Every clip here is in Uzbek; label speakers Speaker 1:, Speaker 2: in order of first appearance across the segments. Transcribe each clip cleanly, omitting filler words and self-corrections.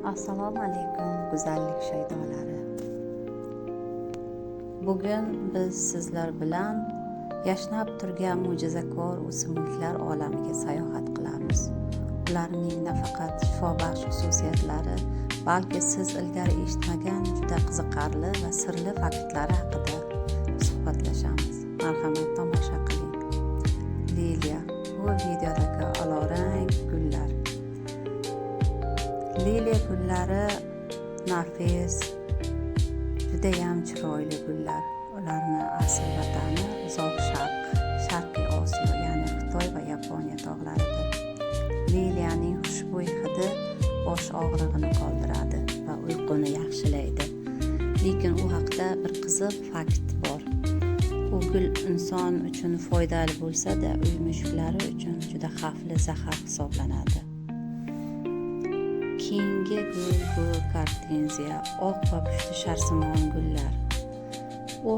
Speaker 1: Assalomu alaykum, go'zallik shaydolari. Bugun biz sizlar bilan yashnab turgan mo'jizakor o'simliklar olamiga sayohat qilamiz. Ularning nafaqat shifobaxsh xususiyatlari, balki siz ilgari eshitmagan juda qiziqarli va sirli faktlari haqida suhbatlashamiz. Marhamat, tomosha qiling. Liliya, bu videodagi olovrang gullar. Liliya gullari nafis, judayam chiroyli gullar. Ularni asl vatani Uzoq Sharq, Sharqiy Osiyo, ya'ni Xitoy va Yaponiya tog'laridir. Liliyaning xushbo'y hidi bosh og'rig'ini qoldiradi va uyquni yaxshilaydi. Lekin u haqda bir qiziq fakt bor. U gul inson uchun foydali bo'lsa-da, uy mushuklari uchun juda xavfli zahar hisoblanadi. Keyingi gul bu gortenziya, oq va pushti sharsimon gullar. U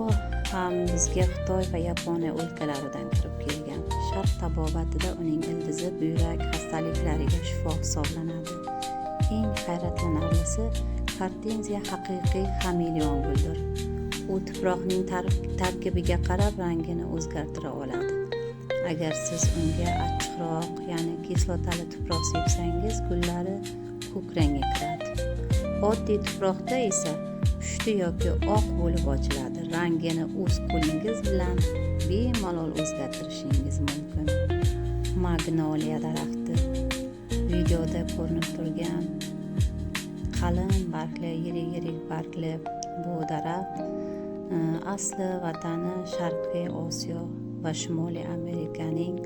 Speaker 1: ham bizga Xitoy va Yaponiya o'lkalaridan kirib kelgan. Sharq tabobatida uning ildizi buyrak xastaliklariga shifo hisoblanadi. Eng hayratlanarlisi, gortenziya haqiqiy xameleon guldir. U tuproqning tarkibiga qarab rangini o'zgartira oladi. Agar siz unga achchiqroq, ya'ni kislotali tuproq sepsangiz, gullari ko'k rangga kiradi. Oddiy tuproqda esa pushti yoki oq bo'lib ochiladi. Rangini o'z qo'lingiz bilan bemalol o'zgartirishingiz mumkin. Magnoliya daraxti. Videoda ko'rinib turgan qalin bargli, yirik-yirik bargli bu daraxt asli vatani Sharqiy Osiyo va Shimoliy Amerikaning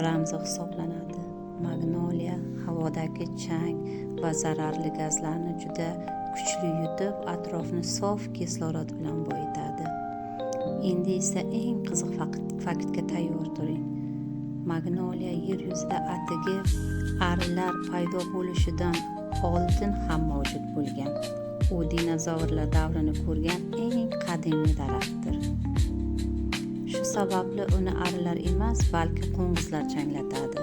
Speaker 1: ramzi hisoblanadi. Magnoliya havodagi chang va zararli gazlarni juda kuchli yutib, atrofni sof kislorod bilan boyitadi. Endi esa eng qiziq faktga tayyor turing. Magnoliya yer yuzida atigi arilar paydo bo'lishidan oldin ham mavjud bo'lgan. U dinozavrlar davrini ko'rgan eng qadimiy daraxtdir. Shu sababli uni arilar emas, balki qo'ng'izlar changlatadi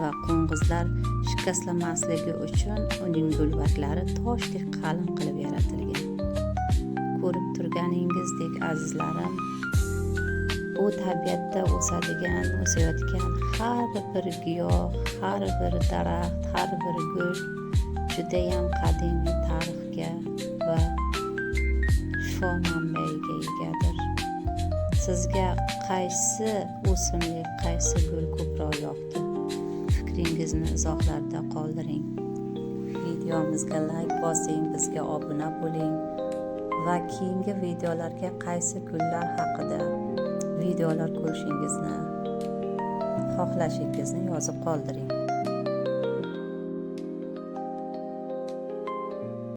Speaker 1: va qo'ng'izlar shikastlamasligi uchun uning gulbarglari toshdek qalin qilib yaratilgan. Ko'rib turganingizdek, azizlarim, bu tabiatda o'sadigan, o'sayotgan har bir giyoh, har bir daraxt, har bir gul judayam qadimiy tarixga va shifo manbaiga egadir. Sizga qaysi o'simlik, qaysi gul ko'proq yoqdi? Fikringizni izohlarda qoldiring. Videomizga layk bosing, bizga obuna bo'ling va keyingi videolarga qaysi gullar haqida videolar ko'rishingizni xohlashingizni yozib qoldiring.